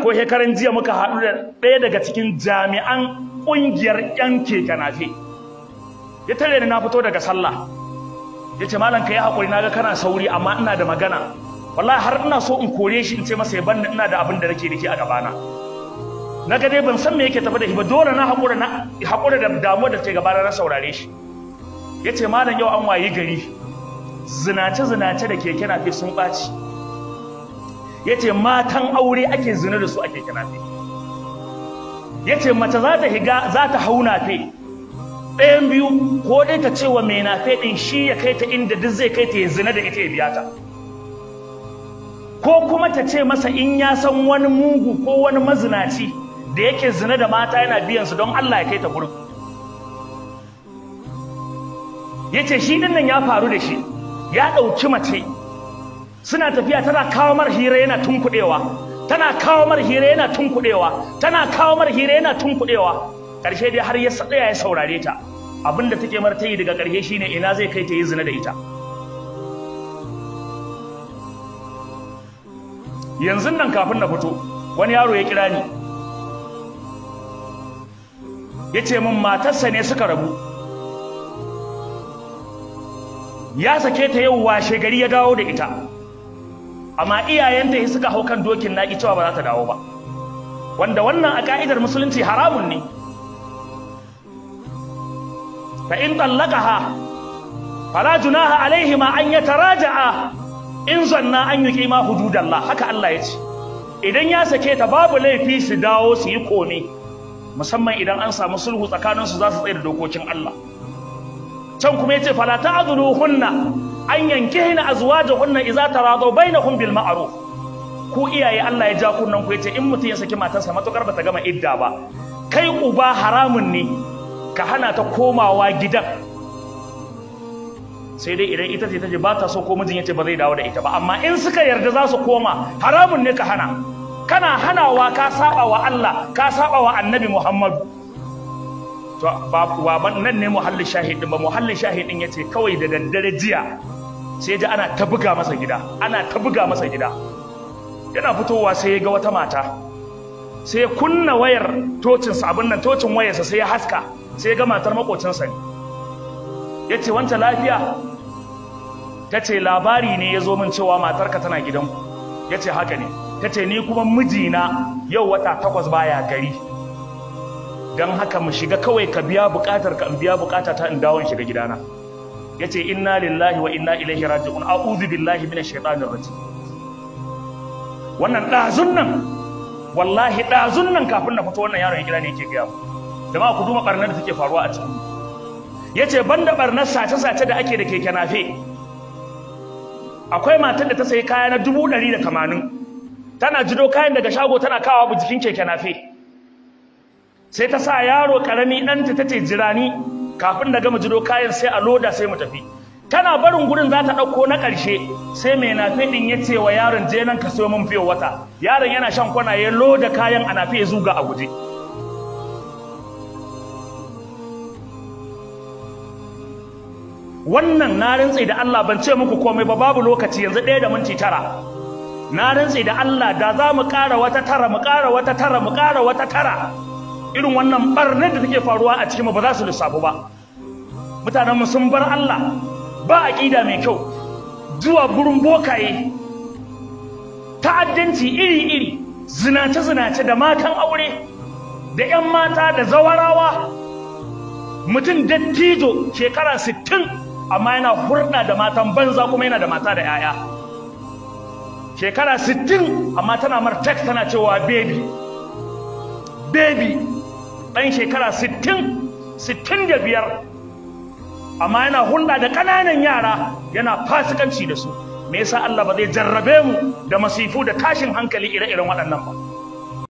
ko shekaran jiya muka haɗu da ɗaya daga cikin jami'an ƙungiyar 'yan keke nafe. Ya tare ni na fito daga sallah. Ya ce malam ka yi haƙuri, na ga kana sauri amma ina da magana. Wallahi har ina so in kore shi in ce masa ya banni, ina da abin da nake da shi a gabana. Na ga dai ban san me yake tafi da shi ba, dole na haƙura da damuwar da ke gabana na saurare shi. Ya ce malam yau an wayi gari zinace-zinace da keke nafe sun ɓaci. Ya ce matan aure ake zina da su a keke nafe. Ya ce mace za ta higa za ta hau nafe ɗayan biyu, ko dai ta ce wa mai nafe ɗin shi ya kai ta inda duk zai kai ta ya zina da ita ya biya ta, ko kuma ta ce masa in ya san wani mugu ko wani mazinaci da yake zina da mata yana biyan su don Allah ya kai ta gurin. Ya ce shi ɗin nan ya faru da shi, ya ɗauki mace suna tafiya, tana kawo mar hira yana tunkuɗewa, tana kawo mar hira yana tunkuɗewa, tana kawo mar hira yana tunkuɗewa. Ƙarshe dai har ya tsaya ya saurare ta, abinda take mar tayi daga ƙarshe shine ina zai kai ta yi zina da ita. Yanzu nan kafin na fito wani yaro ya kira ni ya ce min matarsa ne suka rabu, ya sake ta yau washe gari ya dawo da ita, amma iyayenta suka hau kan dokin naki cewa ba za ta dawo ba, wanda wannan a ka'idar musulunci haramun ne. Fa in tallaqaha fala junaha alaihima an yataraja'a in zanna an yuqima hududallah. Haka Allah ya ce idan ya sake ta babu laifi su dawo su yi kome, musamman idan an samu sulhu tsakaninsu za su tsaye da dokokin Allah. Can kuma yace fala ta'dhuluhunna an yankihina azwajuhunna idza taradaw bainahum bil ma'ruf. Ku iyaye Allah ya ja kunnan ku yace in mutun ya saki matarsa matukar bata gama idda ba, kai uba haramun ne ka hana ta komawa gidan, sai dai idan ita ce tace ba ta so ko mijin yace ba zai dawo da ita ba, amma in suka yarda za su koma haramun ne ka hana. Kana hanawa ka saba wa Allah, ka saba wa Annabi Muhammadu. To ba nan ne muhallin shahidin ba, muhallin shahidin yace kawai da daddare jiya sai ji ana ta buga masa gida, ana ta buga masa gida. Yana fitowa sai ya ga wata mata, sai ya kunna wayar tocin sa, abin nan tocin wayarsa sai ya haska, sai ya ga matar makocinsa ne. Yace wanta lafiya? Tace labari ne ya zo min cewa matarka tana gidanku. Yace haka ne. Tace ni kuma mijina yau wata 8 baya gari, don haka mu shiga kawai ka biya bukatar ka in biya bukata ta in dawo in shiga gidana. Yace inna lillahi wa inna ilaihi raji'un, a'udhu billahi minash shaitanir rajim. Wannan dazun nan, wallahi dazun nan kafin na fito wannan yaron ya kira ne yake gaya mu. Jama'a ku duba barnar da take faruwa a cikin. Yace banda barnar sace-sace da ake da keke nafe, akwai matar da ta sayi kaya na 180,000, tana jido kayan daga shago tana kawo jikin keke nafe. Sai ta sa yaro karami ɗanta ta ce jirani kafin da gama jido kayan sai a loda sai mu tafi. Tana barin gurin za ta ɗauko na ƙarshe, sai mai nafe ɗin ya ce wa yaron je nan ka sayo min fiye wata. Yaron yana shan kwana ya loda kayan a nafe ya zuga a guje. Wannan na rantse da Allah ban ce muku komai ba, babu lokaci yanzu 1:09. Na rantse da Allah da za mu ƙara wata tara, mu ƙara wata tara, mu ƙara wata tara, irin wannan barnar da take faruwa a cikinmu ba za su lissafu ba. Mutanenmu sun bar Allah, ba aƙida mai kyau, zuwa gurin bokaye, ta'addanci iri-iri, zinace-zinace da matan aure, da 'yan mata da zawarawa. Mutum dattijo shekara 60 amma yana hurɗa da matan banza kuma yana da mata da 'ya'ya. Shekara 60 amma tana mar text tana cewa baby baby. Ɗan shekara 60, 65 amma yana hulɗa da ƙananan yara yana fasikanci da su. Me yasa Allah ba zai jarrabe mu da masifu da tashin hankali ire-iren waɗannan ba?